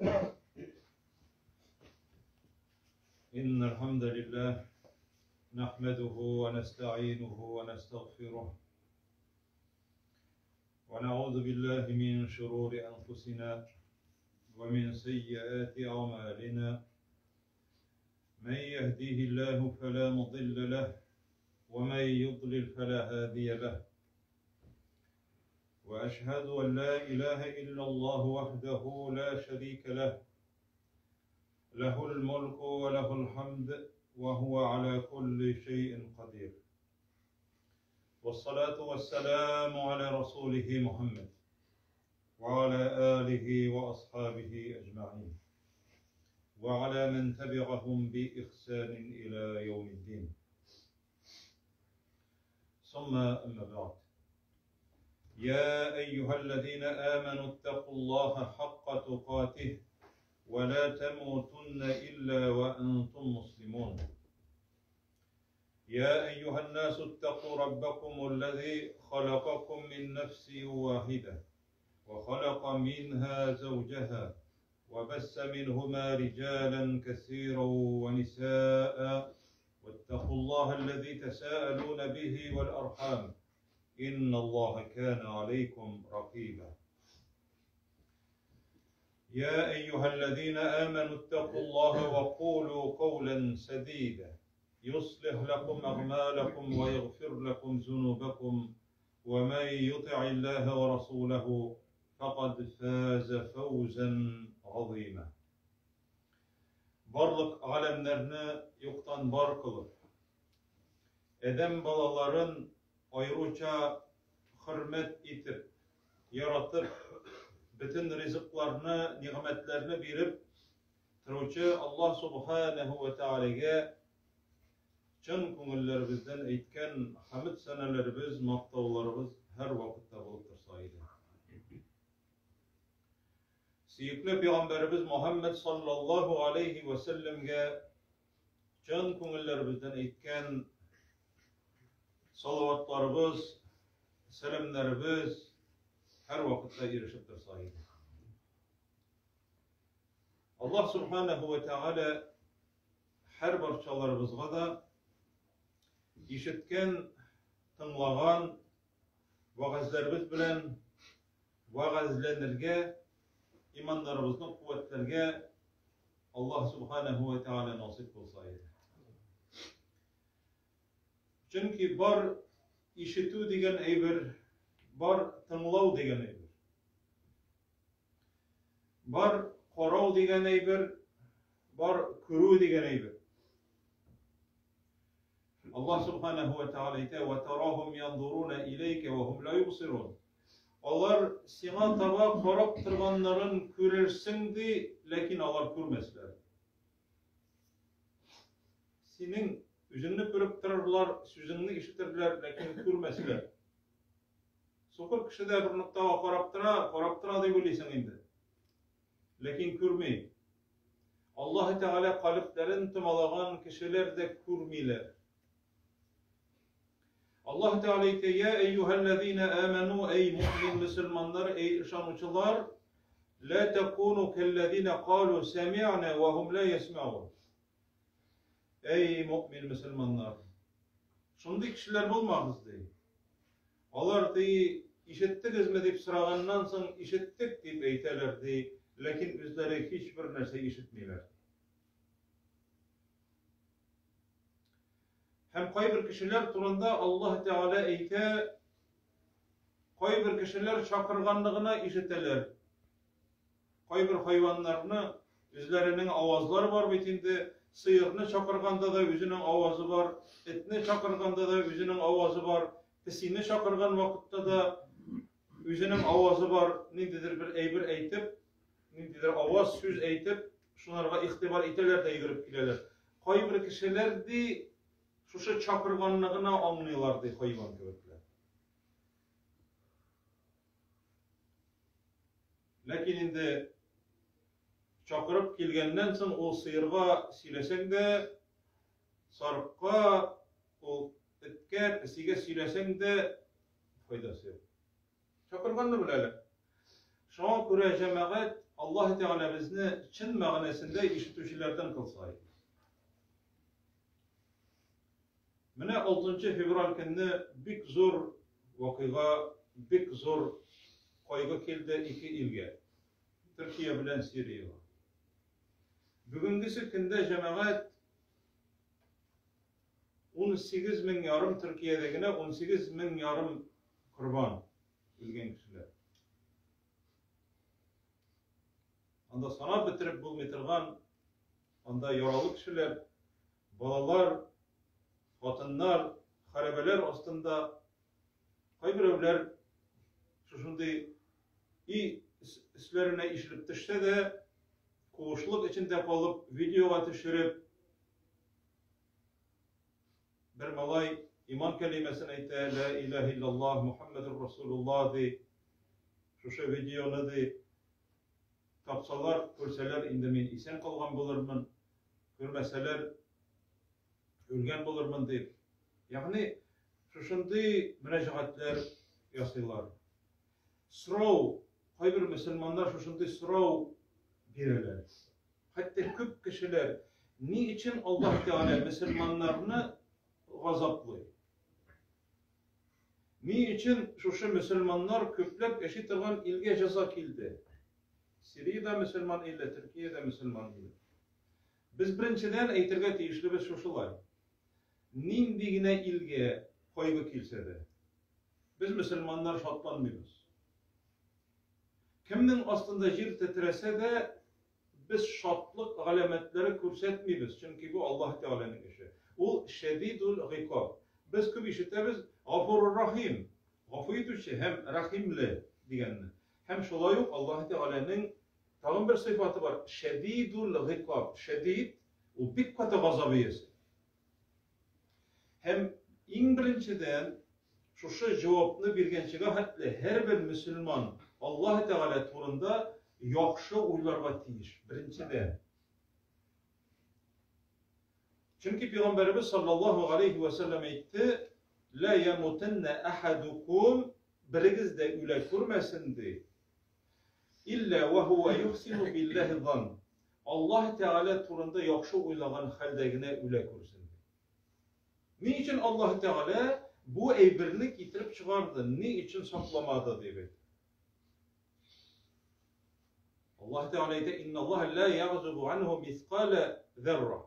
إن الحمد لله نحمده ونستعينه ونستغفره ونعوذ بالله من شرور أنفسنا ومن سيئات أعمالنا من يهديه الله فلا مضل له ومن يضلل فلا هادي له وأشهد أن لا إله إلا الله وحده لا شريك له له الملك وله الحمد وهو على كل شيء قدير والصلاة والسلام على رسوله محمد وعلى آله وأصحابه أجمعين وعلى من تبعهم بإحسان إلى يوم الدين ثم أما بعد يا أيها الذين آمنوا اتقوا الله حق تقاته ولا تموتن إلا وأنتم مسلمون يا أيها الناس اتقوا ربكم الذي خلقكم من نفس واحدة وخلق منها زوجها وبس منهما رجالا كثيرا ونساء واتقوا الله الذي تساءلون به والأرحام إن الله كان عليكم رقيبا يا أيها الذين آمنوا اتقوا الله وقولوا قولا سديدا يصلح لكم أعمالكم ويغفر لكم ذنوبكم ومن يطع الله ورسوله فقد فاز فوزا عظيما Барлык галәмнәрне юктан бар кылып, адәм балаларын аеруча хөрмәт итеп, яратып, бөтен ризыкларны, нигъмәтләрне биреп торучы Аллаһ Субханәһү вә Тәгаләгә чын күңелләребездән әйткән хәмд сәнәләребез, мактауларыбыз һәрвакытта булып торса иде. Сөекле пәйгамбәребез Мухаммад саллаллаһу алейхи ва сәлләмгә чын күңелләребездән әйткән салаватларыбыз, сәламнәребез һәр вакытта ирешеп торса иде. Аллаһ субханаху ва тааля һәр барчаларыбызга да ишеткән, тыңлаган вәгазьләребез белән вәгазьләнергә, иманнарыбызны куәтләргә Аллаһ Субханаһу ва Тааля насыйп кылса иде. Чөнки бар ишетү дигән әйбер, бар тыңлау дигән әйбер. Бар карау дигән әйбер, бар күрү дигән әйбер. Аллаһ Субханаһу ва Тааля әйтә: "Ва тарахум янзуруна илейка ва хум ла юбсирун." Алар сиңа таба карап торганнарын күрерсең ди, ләкин алар күрмәсләр. Синең үзеңне күреп торырлар, сүзеңне ишетерләр, ләкин күрмәсләр. Сукыр кеше дә бер ноктага карап тора, карап тора дип уйлыйсың инде. Ләкин күрми. Аллаһ Тәгалә калебләрен томалаган кешеләр дә күрмиләр. Аллаһ Тәгалә әйтә, "Я әйюһәлләзина аману, әй муъмин мөселманнар, әй ышанучылар, ла такуну калләзина калу сами'на ва хум ла ясмаун." Әй муъмин мөселманнар, шундый кешеләр булмагыз ди. Алар ди, ишеттегезме дип сораганнан соң, ишеттек дип әйтәләр ди, ләкин үзләре һичбер нәрсә ишетмиләр. Һәм кайбер кешеләр турында Аллаһ Тәгалә әйтә, кайбер кешеләр чакырганны гына ишетәләр. Кайбер хайваннарны үзләренең авазлары бар бит инде, сыерны чакырганда да үзенең авазы бар, этне чакырганда да үзенең авазы бар, песине чакырган вакытта да үзенең авазы бар, ниндидер бер әйбер әйтеп, ниндидер аваз, сүз әйтеп, шунарга игътибар итәләр дә йөгереп киләләр. Кайбер кешеләр ди, шушы чакырганны гына аңлыйлар ди хайван кебекләр. Ләкин инде чакырып килгәннән соң ул сыерга сөйләсәң дә, сарыкка, ул эткә, песигә сөйләсәң дә файдасы юк. Чакырганны беләләр. Шуңа күрә җәмәгать. Аллаһ Тәгалә безне чын мәгънәсендә ишетүчеләрдән кылса иде. Менә 6 февраль көнне бик зур вакыйга, бик зур кайгы килде ике илгә. Төркия белән Сириягә. Бүгенгесе көндә җәмәгать 18 мең ярым Төркиядә генә 18 мең ярым корбан үлгән кешеләр. Анда санап бетереп булмый торган, анда яралы кешеләр, балалар, хатыннар, хәрабәләр астында кайберәүләр шушындый и өсләренә ишелеп төшсә дә, куышлык эчендә калып, видеога төшереп, бер малай иман кәлимәсен әйтә, лә илаһ иллаллаһ, Мухаммадур Расулуллаһ ди. Шушы видеоны ди, тапсалар, күрсәләр, инде мин исән калган булырмын, күрмәсәләр, үлгән булырмын дип. Ягъни шушындый мөрәҗәгатьләр ясыйлар. Сорау, кайбер мөселманнар шушындый сорау бирәләр. Хәтта күп кешеләр ни өчен Аллаһ Тәгалә мөселманнарны газаплый? Ни өчен шушы мөселманнар күпләп яши торган илгә җәза килде? Сирия дә мөселман иле, Төркия дә мөселман иле. Без беренчедән әйтергә тиешлебез шушылай. Нинди генә илгә кайгы килсә дә, без мөселманнар шатланмыйбыз. Кемнең астында җир тетрәсә дә, без шатлык галәмәтләре күрсәтмибез, чөнки бу Аллаһ Тәгаләнең эше. Ул шәдидул гыйкаб. Без күп ишетәбез Гафурур Рахим, гафу итүче һәм рәхимле дигәнне. Һәм шулай ук Аллаһ Тәгаләнең тагын бер сыйфаты бар, шәдидул гыйкаб. Шәдид ул бик каты газап иясе. Һәм иң беренчедән шушы җавапны биргәнчегә хәтле һәрбер мөселман Аллаһ Тәгалә турында яхшы уйларга тиеш. Беренчедән. Чөнки Пәйгамбәребез саллаллаһу алейхи ва сәлләм әйтте, «Ла ямутанна ахадукум» берегез дә үлә күрмәсен ди. Илля ва хуа юхсину биллаһи зан. Аллаһ Тәгалә турында яхшы уйлаган хәлдә генә үлә күрсен. Ни өчен Аллаһ Тәгалә бу әйберне китереп чыгарды, ни өчен сакламады дип әйтте. Аллаһ Тәгалә әйтә, «Инналлаһ ла ягзубу анху мисқала зарра».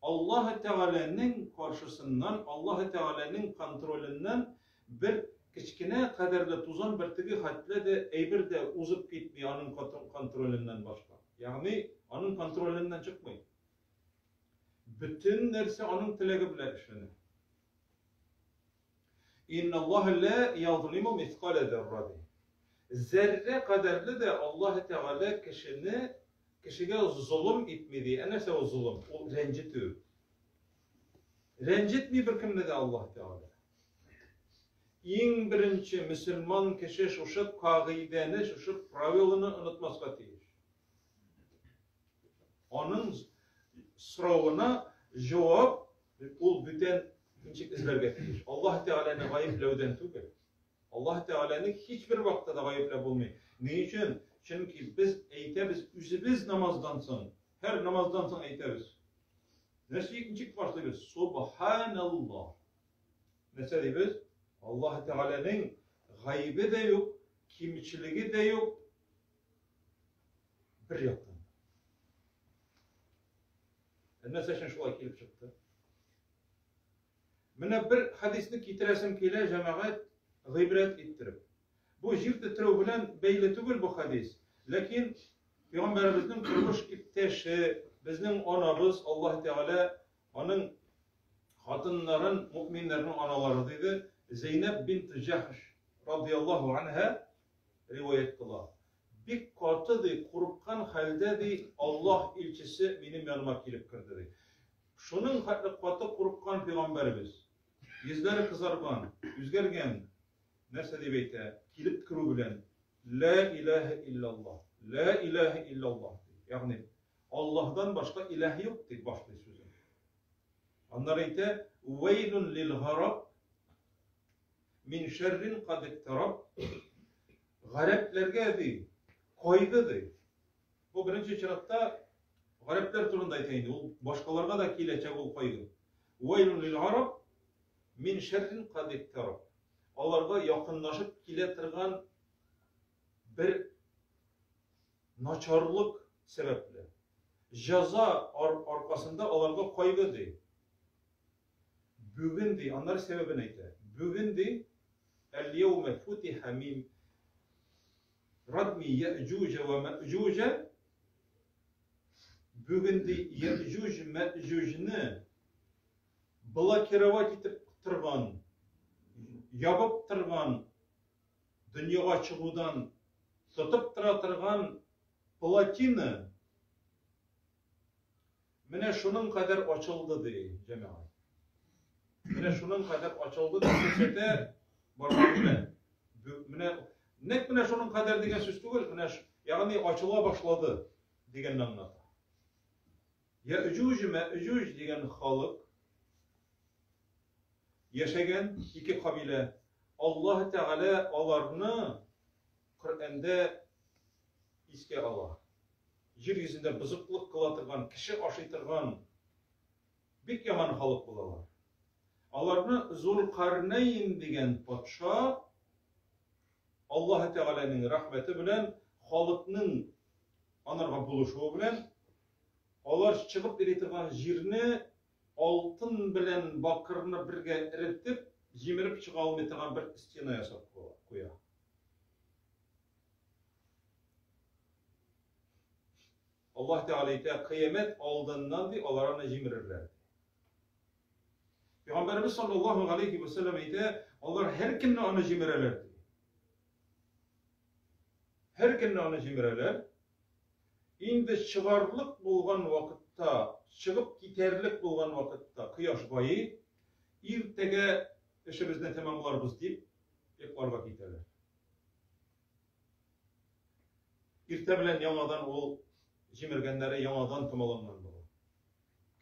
Аллаһ Тәгаләнең каршысыннан, Аллаһ Тәгаләнең контроленнән бер кечкенә кадәрле тузан бөртеге хәтле дә әйбер дә узып китми аның контроленнән башка. Ягъни аның контроленнән чыкмый. Бөтен нәрсә аның теләге белән эшләнә. Инналлаһа ла язлиму мискаля зарра ди. Зәррә кадәрле дә Аллаһ Тәгалә кешене кешегә золым итми ди. Ә нәрсә ул золым? Ул рәнҗетү. Рәнҗетми беркемне дә Аллаһ Тәгалә. Иң беренче мөселман кеше шушы кагыйдәне, шушы правиланы онытмаска тиеш. Аның соравына җавап ул бүтән ничек эзләргә тиеш? Аллаһ Тәгаләне гаепләүдән түгел. Аллаһ Тәгаләне һичбер вакытта да гаепләп булмый. Ни өчен? Чөнки без әйтәбез үзебез намаздан соң, һәр намаздан соң әйтәбез. Нәрсә ничек башлыйбыз? Субханаллаһ. Нәрсә дибез? Аллаһ Тәгаләнең гаебе дә юк, кимчелеге дә юк. Бер яктан. Ә нәрсә өчен шулай килеп чыкты? Менә бер хәдисне китерәсем килә, җәмәгать, гыйбрәт иттереп. Бу җир тетрәү белән бәйле түгел бу хәдис. Ләкин пәйгамбәребезнең тормыш иптәше, безнең анабыз Аллаһ Тәгалә аның хатыннарын, мөэминнәрнең аналары диде, Зәйнәб бинт Җәхш радияллаһу анһа риваять кыла. Бик каты, ди, курыккан хәлдә, ди, Аллаһ илчесе минем яныма килеп керде, ди. Шуның хәтле каты курыккан пәйгамбәребез. Йөзләре кызарган, үзгәргән. Нәрсә дип әйтә? Килеп керү белән, Лә илаһә илляллаһ, лә илаһә илляллаһ, ди. Ягъни, Аллаһдан башка илаһ юк, дип башлый сүзен. Аннары әйтә, Вәйлүн лил гараб, мин шәррин кад иктараб. Гарәпләргә, ди, кайгы, ди. Бу беренче чиратта гарәпләр турында әйтә инде. Ул башкаларга да киләчәк ул кайгы. Вәйлүн лил араб мин шәррин кад иктараб. Аларга якынлашып килә торган бер начарлык сәбәпле. Җәза аркасында аларга кайгы ди. Бүген ди, аннары сәбәбен әйтә. Бүген ди, әл-яума футиха мин радми яҗуҗа ва мәҗуҗа. Бүген ди, яҗуҗ мәҗуҗны блокировать итеп торган, ябып торган, дөньяга чыгудан тотып тора торган плотина Менә шуның кадәр ачылды, ди җәмәгать. Менә шуның кадәр ачылды дип күрсәтә бармагы белән. Менә нәкъ менә шуның кадәр дигән сүз түгел, менә ягъни ачыла башлады дигәнне аңлата. Яэҗүҗ мәэҗүҗ дигән халык яшәгән ике кабилә. Аллаһ Тәгалә аларны Коръәндә искә ала. Җир йөзендә бозыклык кыла торган, кеше ашый торган бик яман халык булалар. Аларны Зулкарнәйн дигән патша Аллаһы Тәгаләнең рәхмәте белән, халыкның анарга булышуы белән алар чыгып йөри торган җирне алтын белән бакырны бергә эретеп, җимереп чыга алмый торган бер стена ясап куя. Аллаһ Тәгалә әйтә, кыямәт алдыннан ди, алар аны җимерерләр. Пәйгамбәребез саллаллаһу алейхи ва сәлләм әйтә, алар һәр көнне аны җимерәләр ди. Һәр көнне аны җимерәләр. Инде чыгарлык булган вакытта, чыгып китәрлек булган вакытта кояш байый, иртәгә эшебезне тәмамларбыз дип йокларга китәләр. Иртә белән яңадан ул җимергәннәре яңадан томаланган була.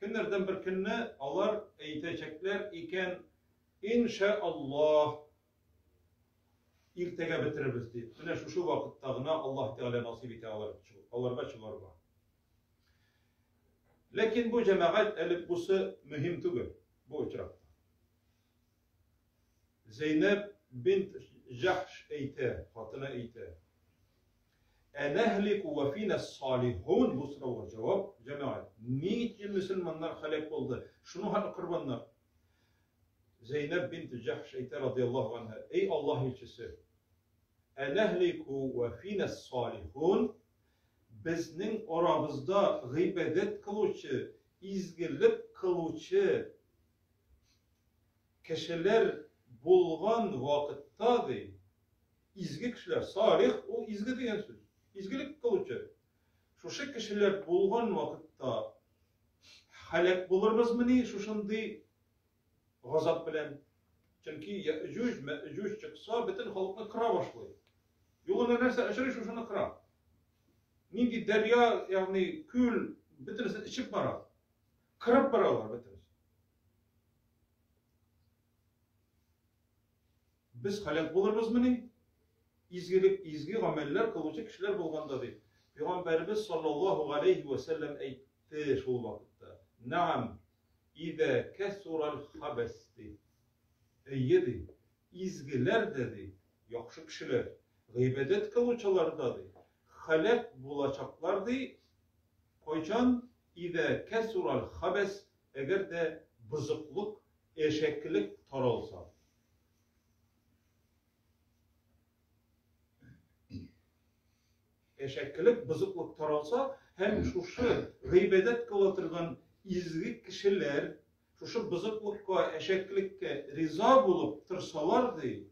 Көннәрдән бер көнне алар әйтәчәкләр икән, инша Аллаһ, иртәгә бетерербез дип. Менә шушы вакытта гына Аллаһ Тәгалә насыйп итә алар, аларга чыгарга. Ләкин бу җәмәгать әле бусы мөһим түгел бу очракта. Зәйнәб бинт Җәхш әйтә, хатыны әйтә. Әнәһлику вә финә салихун бу сорауга җавап, җәмәгать. Ни өчен мөселманнар һәлак булды? Шуның хәтле корбаннар. Зәйнәб бинт Җәхш әйтә радияллаһу анһа, эй Аллаһ илчесе, Әнәһлику вә финә салихун безнең арабызда гыйбадәт кылучы, изгелек кылучы Кешеләр булган вакытта, ди, изге кешеләр, салих ул изге дигән сүз, изгелек кылучы. Шушы кешеләр булган вакытта һәлак булырбызмыни шушындый газап белән? Чөнки Яэҗүҗ, Мәэҗүҗ чыкса, бөтен халыкны кыра башлый. Юлына нәрсә очрый, шушыны кыра. Нинди дәрья, ягъни күл, бөтенесен эчеп бара. Кырып баралар бөтенесен. Без һәлак булырбызмыни? Изгелек, изге гамәлләр кылучы кешеләр булганда ди. Пәйгамбәребез саллаллаһу галәйһи вә сәлләм әйтте шул вакытта. Наам, иза кәсурал хабас ди. Әйе ди. Изгеләр дә ди, яхшы кешеләр, гыйбадәт кылучылар да ди, һәлак булачаклар ди. Кайчан? Иза кәсурал хабас, Әгәр дә бозыклык, әшәкелек таралса. Әшәкелек, бозыклык таралса һәм шушы гыйбадәт кыла торган изге кешеләр шушы бозыклыкка, әшәкелеккә риза булып торсалар, ди,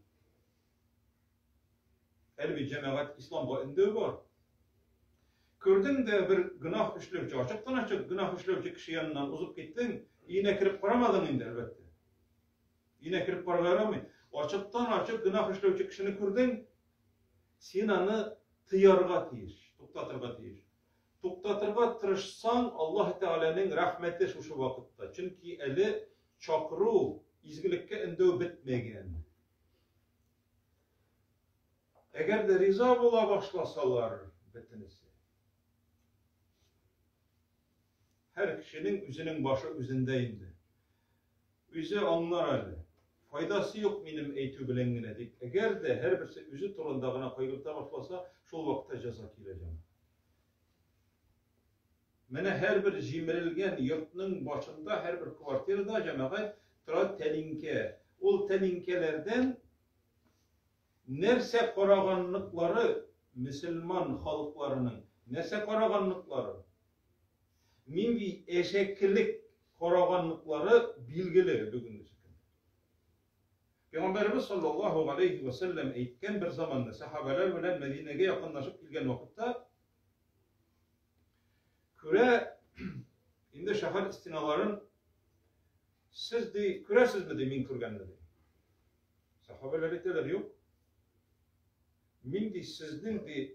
Әле бит җәмәгать исламга өндәү бар. Күрдең дә бер гөнаһ эшләүче, ачыктан ачык гөнаһ эшләүче кеше яныннан узып киттең, өенә кереп карамадың инде, әлбәттә. Өенә кереп карарга ярамый. Ачыктан ачык гөнаһ эшләүче кешене күрдең, син аны тыярга тиеш, туктатырга тиеш. Туктатырга тырышсаң, Аллаһ Тәгаләнең рәхмәте шушы вакытта. Чөнки әле чакыру, изгелеккә өндәү бетмәгән. Әгәр дә риза була башласалар бөтенесе. Һәр кешенең үзенең башы үзендә инде. Үзе аңлар әле. Файдасы юк минем әйтү белән генә дип, әгәр дә һәрберсе үзе турында гына кайгырта башласа, шул вакытта җәза килә, җәмәгать. Менә һәрбер җимерелгән йортның башында, һәрбер квартирада, җәмәгать, тора тәлинкә. Ул тәлинкәләрдән нәрсә караганлыклары мөселман халыкларының, нәрсә караганлыклары, нинди әшәкелек караганлыклары билгеле бүгенге көндә. Пәйгамбәребез саллаллаһу алейхи ва сәлләм әйткән бер заманны сахабәләр белән Мәдинәгә якынлашып килгән вакытта күрә инде шәһәр стеналарын сез ди күрәсезме ди мин күргәнне ди. Сахабәләр әйтәләр, юк. Мин ди сезнең ди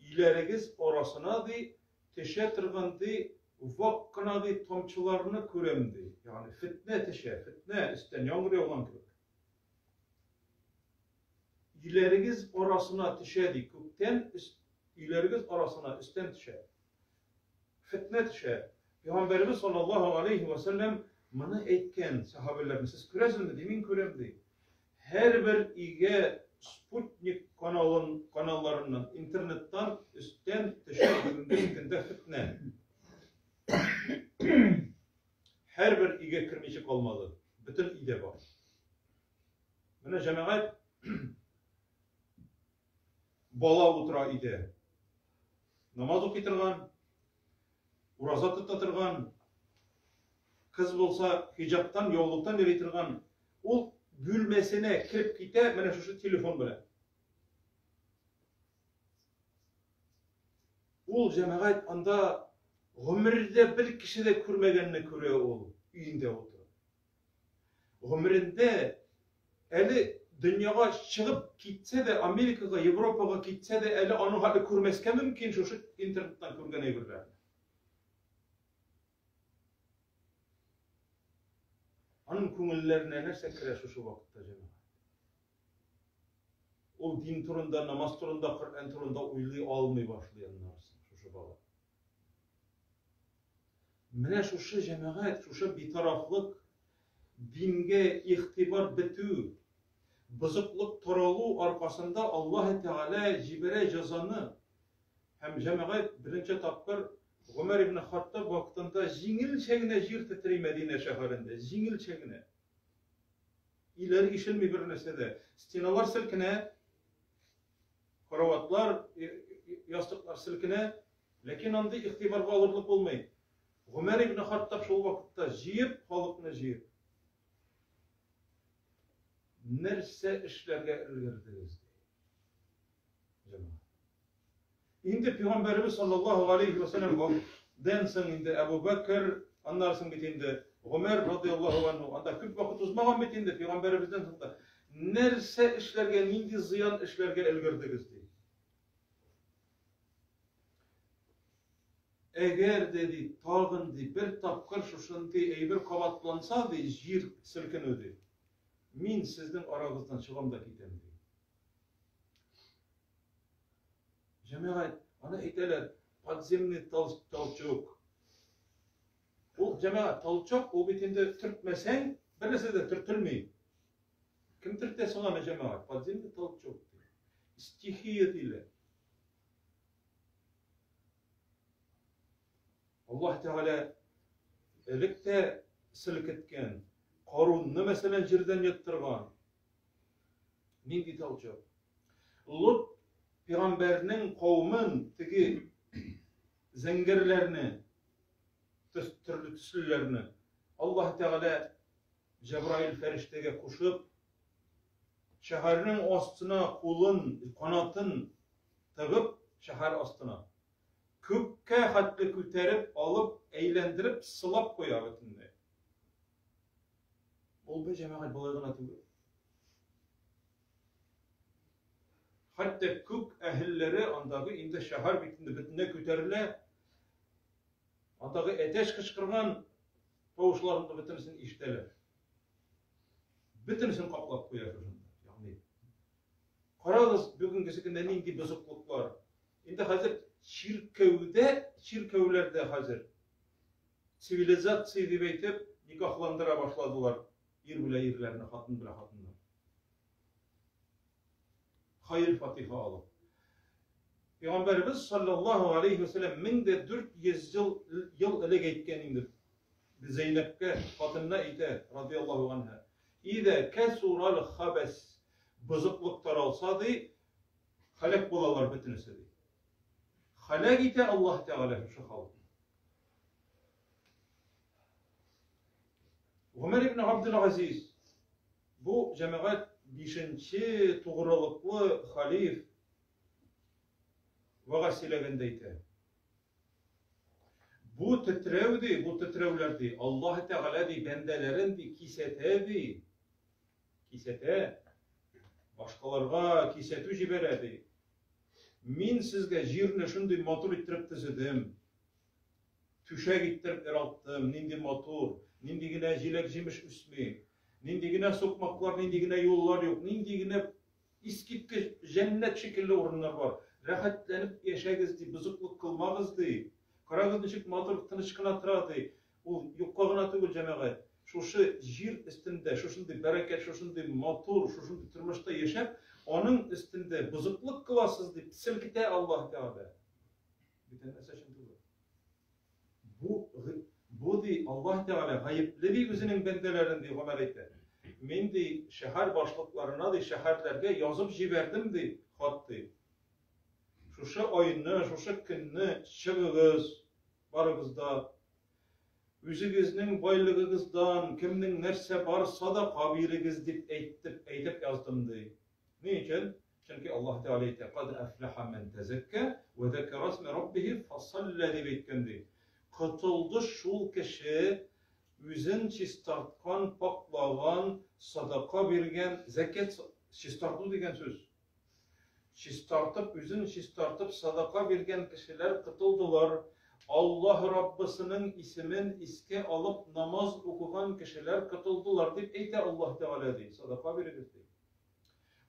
өйләрегез арасына ди төшә торган ди вак кына ди тамчыларны күрәм ди. Ягъни фетнә төшә, фетнә өстән яңгыр яуган кебек. Өйләрегез арасына төшә ди, күктән өйләрегез арасына өстән төшә. Фетнә төшә. Пәйгамбәребез саллаллаһу алейхи ва сәлләм моны әйткән сахабәләрне. Сез күрәсезме ди, мин күрәм ди. Һәрбер өйгә спутник каналын, каналларыннан, интернеттан өстән төшә бүгенге көндә фетнә. Һәрбер өйгә кермичә калмады. Бөтен өйдә бар. Менә җәмәгать бала утыра өйдә. Намаз укый торган, ураза тота торган, кыз булса, хиҗабтан, яулыктан йөри торган, ул бүлмәсенә кереп китә менә шушы телефон белән. Ул җәмәгать анда гомердә бер кеше дә күрмәгәнне күрә ул өендә утырып. Гомерендә әле дөньяга чыгып китсә дә, Америкага, Европага китсә дә, әле аның хәтле күрмәскә мөмкин шушы интернеттан күргән әйберләрне. Аның күңелләренә нәрсә керә шушы вакытта, җәмәгать? Ул дин турында, намаз турында, Коръән турында уйлый алмый башлый аннары шушы бала. Менә шушы җәмәгать, шушы битарафлык, дингә игътибар бетү, бозыклык таралу аркасында Аллаһ Тәгалә җибәрә җәзаны. Һәм җәмәгать беренче тапкыр Гомәр ибн Хаттаб вакытында җиңелчә генә җир тетри Мәдинә шәһәрендә, җиңелчә генә. Өйләр ишелми бер нәрсә дә. Стеналар селкенә, караватлар, ястыклар селкенә, ләкин андый игътибарга алырлык булмый. Гомәр ибн Хаттаб шул вакытта җыеп, халыкны җыеп, нәрсә эшләргә өлгердегез, ди. Җәмәгать. Инде пәйгамбәребез саллаллаһу алейхи ва сәлләм дән соң инде Әбу Бәкер, аннан соң бит инде Гомәр радияллаһу анһу, анда күп вакыт узмаган бит инде пәйгамбәребездән соң да. Нәрсә эшләргә, нинди зыян эшләргә өлгердегез ди. Әгәр дә ди, тагын ди, бер тапкыр шушындый әйбер кабатланса ди, җир селкенү ди. Мин сезнең арагыздан чыгам да китәм ди. Җәмәгать, аны әйтәләр, подземный толчок. Ул җәмәгать, толчок, ул бит инде төртмәсәң, бер нәрсә дә төртелми. Кем төртә соң аны, җәмәгать? Подземный толчок. Стихия диләр. Аллаһ Тәгалә элек тә селкеткән, Карунны, мәсәлән, җирдән йоттырган. Нинди толчок? Лут пәйгамбәрнең кавымын, теге зәңгәрләрне, төрле төслеләрне Аллаһ Тәгалә Җәбраил фәрештәгә кушып, шәһәрнең астына кулын, канатын тыгып, шәһәр астына күккә хәтле күтәреп алып, әйләндереп, сылап куя бөтенләй. Ул бер җәмәгать болай гына түгел. Хәтта күк әһелләре андагы инде шәһәр бит инде бөтенләй күтәрелә. Андагы әтәч кычкырган тавышларын да бөтенесен ишетәләр. Бөтенесен каплап куя шушында. Ягъни карагыз, бүгенгесе көндә нинди бозыклыклар. Инде хәзер чиркәүдә, чиркәүләрдә хәзер Цивилизация дип әйтеп, никахландыра башладылар ир белән ирләрне, хатын белән хатыннар. Хәер фатиха алып. Пәйгамбәребез саллаллаһу алейхи ва сәлләм 1400 ел ел элек әйткән инде. Зәйнәпкә хатынына әйтә, радияллаһу анха. Идә кәсурал хабәс бозыклык таралса ди, халәк булалар бөтенесе ди. Халәк итә Аллаһ Тәгалә шушы халыкны. Гомәр ибн Абдул-Азиз бу җәмәгать бишенче тугрылыклы халиф вәгазь сөйләгәндә әйтә. Бу тетрәү ди, бу тетрәүләр ди, Аллаһ Тәгалә ди, бәндәләрен ди, кисәтә ди. Кисәтә. Башкаларга кисәтү җибәрә ди. Мин сезгә җирне шундый матур иттереп төзедем. Түшәк иттереп яраттым, нинди матур, нинди генә җиләк-җимеш үсми, нинди генә сукмаклар, нинди генә юллар юк, нинди генә искиткеч җәннәт шикелле урыннар бар. Рәхәтләнеп яшәгез, ди, бозыклык кылмагыз, ди. Карагыз, ничек матур, тыныч кына тора, ди. Ул юкка гына түгел, җәмәгать. Шушы җир өстендә, шушындый бәрәкәт, шушындый матур, шушындый тормышта яшәп, аның өстендә бозыклык кыласыз, дип селкетә Аллаһ Тәгалә. Бүтән нәрсә өчен түгел. Бу, бу ди, Аллаһ Тәгалә гаепле ди үзенең бәндәләрен ди, Гомәр әйтә. Мин ди, шәһәр башлыкларына ди, шәһәрләргә язып җибәрдем ди, хат ди. Шушы айны, шушы көнне чыгыгыз, барыгыз да үзегезнең байлыгыгыздан кемнең нәрсә бар садака бирегез дип әйтеп, әйтеп яздым ди. Ни өчен? Чөнки Аллаһ Тәгалә әйтә, Кад әфләхә мән тәзәккә вә зәкәрә исмә раббиһи фасалля дип әйткән ди. Котылды шул кеше, үзен чистарткан, паклаган, садака биргән, зәкят чистарту дигән сүз. Чистартып, үзен чистартып садака биргән кешеләр котылдылар. Аллаһ Раббысының исемен искә алып намаз укыган кешеләр котылдылар дип әйтә Аллаһ Тәгалә ди. Садака бирегез ди.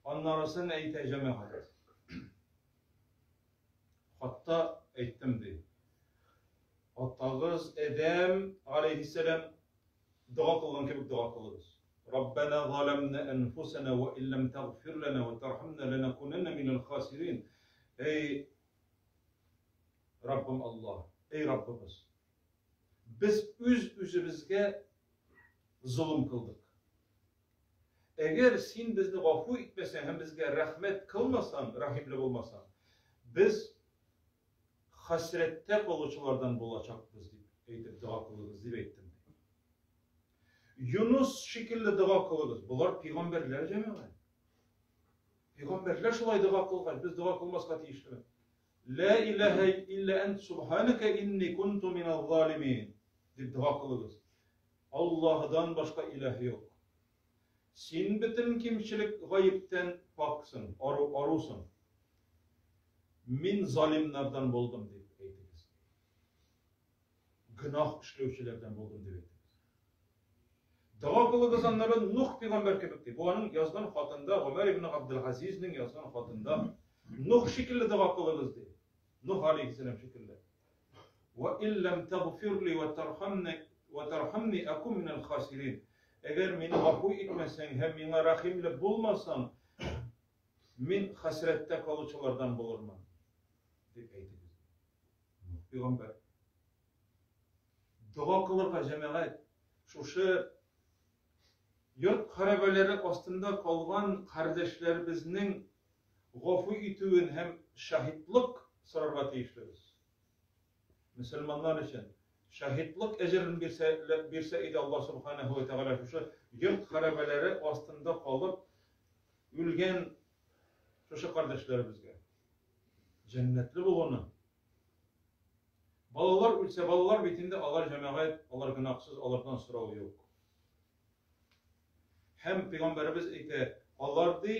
Аннарысын әйтә җәмәгать. Хатта әйттем ди. Атагыз Адәм алейһиссәлам дога кылган кебек дога кылыгыз. Раббана заламна анфусана ва иллам тагфир лана ва тархамна ланакунанна минал хасирин. Эй Раббым Аллаһ, эй Раббыбыз. Без үз үзебезгә золым кылдык. Әгәр син безне гафу итмәсәң һәм безгә рәхмәт кылмасаң, рәхимле булмасаң, без хәсрәттә калучылардан булачакбыз, дип әйтеп дога кылыгыз, дип әйттем. Юнус шикелле дога кылыгыз. Болар пәйгамбәрләр җәмәгать. Пәйгамбәрләр шулай дога кылгач, без дога кылмаска тиешлеме? Лә иләһә илля әнт субханәкә инни кунту миназ залимин дип дога кылыгыз. Аллаһыдан башка иләһ юк. Син бөтен кимчелек гаептән паксың, ару, арусың. Мин залимнардан булдым дип әйтегез. Гөнаһ эшләүчеләрдән булдым дип әйтегез. Дога кылыгыз аннары Нух пәйгамбәр кебек ди. Бу аның язган хатында, Гомәр ибн Габделгазизнең язган хатында Нух шикелле дога кылыгыз ди. Нух алейһиссәлам шикелле. Ва иллам тагфир ли ва тархамни ва тархамни акун минал хасирин. Әгәр мине гафу итмәсәң һәм миңа рәхимле булмасаң, мин хәсрәттә калучылардан булырмын, дип әйтегез. Нух пәйгамбәр. Дога кылырга җәмәгать, шушы йорт хәрабәләре астында калган кардәшләребезнең гафу итүен һәм шаһитлык сорарга тиешлебез. Мөселманнар өчен шаһитлык әҗерен бирсә, бирсә иде Аллаһ Субханаһу ва Тәгалә шушы йорт хәрабәләре астында калып үлгән шушы кардәшләребезгә. Җәннәтле булуны. Балалар үлсә, балалар бит инде алар җәмәгать, алар гөнаһсыз, алардан сорау юк. Һәм пәйгамбәребез әйтә, алар ди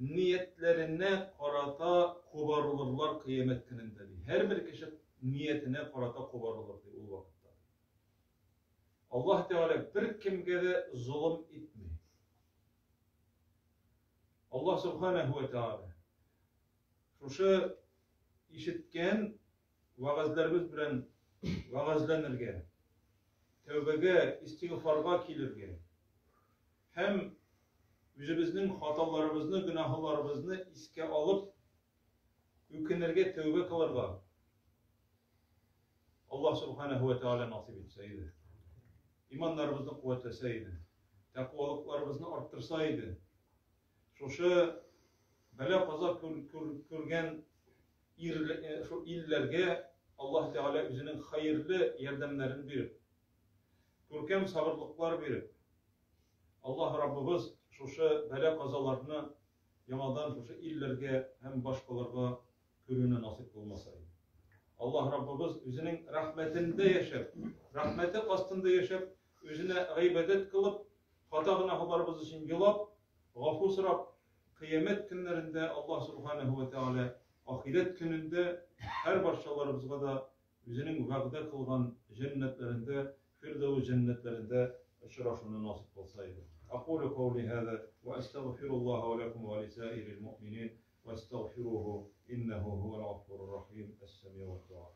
ниятләренә карата кубарылырлар кыямәт көнендә ди. Һәрбер кеше ниятенә карата кубарылыр ди ул вакытта. Аллаһ Тәгалә беркемгә дә золым итми. Аллаһ Субханаһу ва Тәгалә шушы ишеткән вәгазьләребез белән вәгазьләнергә. тәүбәгә, истигъфарга килергә һәм үзебезнең хаталарыбызны, гөнаһларыбызны искә алып, үкенергә, тәүбә кылырга Аллаһ субханаһу ва тааля насыйп итсә иде. Иманнарыбызны куәтләсә иде. Тәкъвалыкларыбызны арттырса иде. Шушы бәла-каза күргән шул илләргә Аллаһ Тәгалә үзенең хәерле ярдәмнәрен биреп, күркәм сабырлыклар биреп, Аллаһ Раббыбыз шушы бәла-казаларны яңадан шушы илләргә һәм башкаларга күрүне насыйп кылмаса иде. Аллаһ Раббыбыз үзенең рәхмәтендә яшәп, рәхмәте астында яшәп, үзенә гыйбадәт кылып, хата гөнаһларыбыз өчен елап, гафу сорап, кыямәт көннәрендә Аллаһ Субханаһу ва Тәгалә ахирәт көнендә һәр барчаларыбызга да үзенең вәгъдә кылган җәннәтләрендә, Фирдәүс җәннәтләрендә очрашуны насыйп кылса иде. Акулю каули һаза ва әстәгъфируллаһа ва ләкум ва лисаирил муъминин вәстәгъфируху иннәһу һуәл гафурур рахим. Әс-сәмиуд дуа.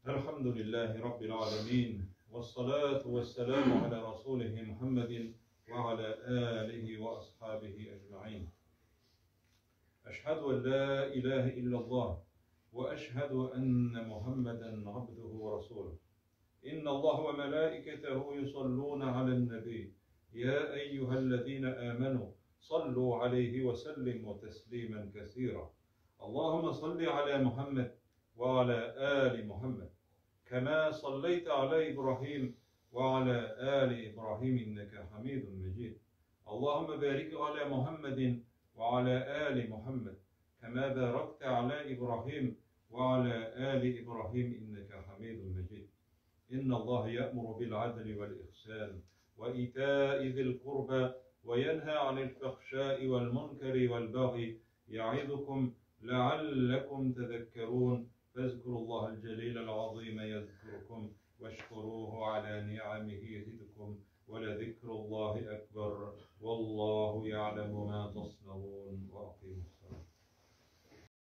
الحمد لله رب العالمين والصلاة والسلام على رسوله محمد وعلى آله وأصحابه أجمعين أشهد أن لا إله إلا الله وأشهد أن محمدا عبده ورسوله إن الله وملائكته يصلون على النبي يا أيها الذين آمنوا صلوا عليه وسلموا تسليما كثيرا اللهم صل على محمد وعلى آل محمد كما صليت على إبراهيم وعلى آل إبراهيم إنك حميد مجيد اللهم بارك على محمد وعلى آل محمد كما باركت على إبراهيم وعلى آل إبراهيم إنك حميد مجيد إن الله يأمر بالعدل والإحسان وإيتاء ذي القربى وينهى عن الفحشاء والمنكر والبغي يعظكم لعلكم تذكرون فاذكروا الله الجليل.